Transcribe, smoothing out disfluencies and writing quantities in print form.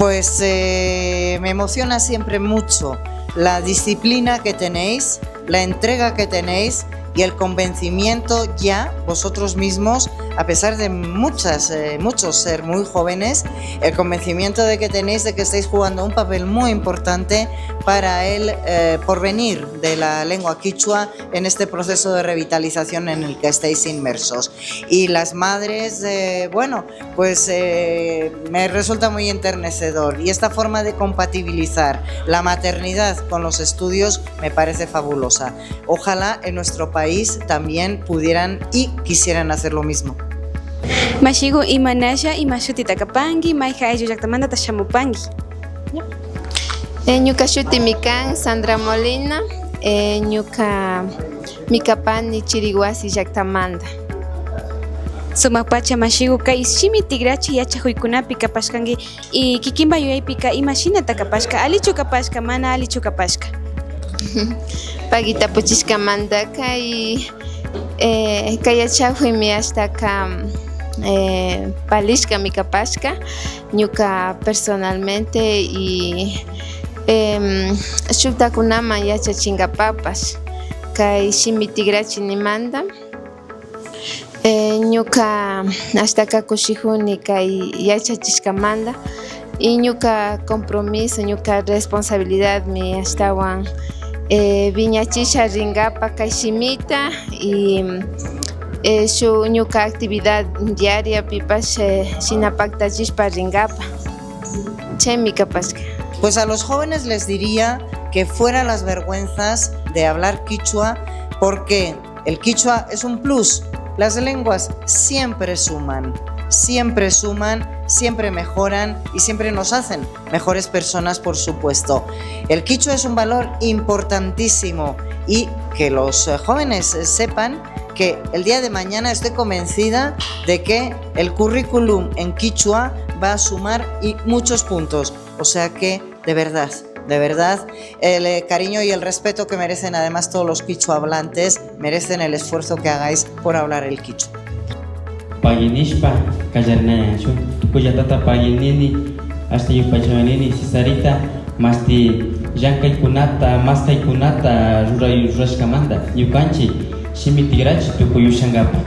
Pues me emociona siempre mucho la disciplina que tenéis, la entrega que tenéis y el convencimiento ya vosotros mismos, a pesar de muchos ser muy jóvenes, el convencimiento de que tenéis de que estáis jugando un papel muy importante para el porvenir de la lengua quichua en este proceso de revitalización en el que estáis inmersos. Y las madres, bueno, pues me resulta muy enternecedor. Y esta forma de compatibilizar la maternidad con los estudios me parece fabulosa. Ojalá en nuestro país también pudieran y quisieran hacer lo mismo. Mashigu imanasha ima shutita kapanki, mayja ayllu llaktamanta shamupanki. Ñuka shutimi kan Sandra Molina, ñuka mikapani Chiriguasi llaktamanta. Sumak pacha mashigu kay shimi tikrachi yachakuykunapi kapashkanki y kikinpa yuyaypika imashinata kapashka, alichu kapashka, mana alichu kapashka. Pagui tapuchishkamanta kay yachakuymi ashtaka palishkami kapashka ñuka personalmente y shuktakunaman yachachinkapapash kay shimi tikrachinimanta. Ñuka ashtaka kushijuni kay yachachishkamanta y ñuka compromiso, ñuka responsabilidadmi ashtawan viñachisha rinkapa kay shimita y shu ñuka actividad diaria pipash shina paktachishpa rinkapa. Chaymi kapashka. Pues a los jóvenes les diría que fuera las vergüenzas de hablar quichua, porque el quichua es un plus. Las lenguas siempre suman, siempre suman, siempre mejoran y siempre nos hacen mejores personas, por supuesto. El quichua es un valor importantísimo y que los jóvenes sepan que el día de mañana estoy convencida de que el currículum en quichua va a sumar y muchos puntos. O sea que, de verdad, de verdad, el cariño y el respeto que merecen además todos los quichua hablantes, merecen el esfuerzo que hagáis por hablar el quichua. Paginishpa kallarinayanchu, tukuyatata paginini, hasta yupaychamanini Cesarita, masti llankaykunata, maskaykunata ruray rurashkamanta, ñukanchik shimi tikrachi tukuy ushankapa.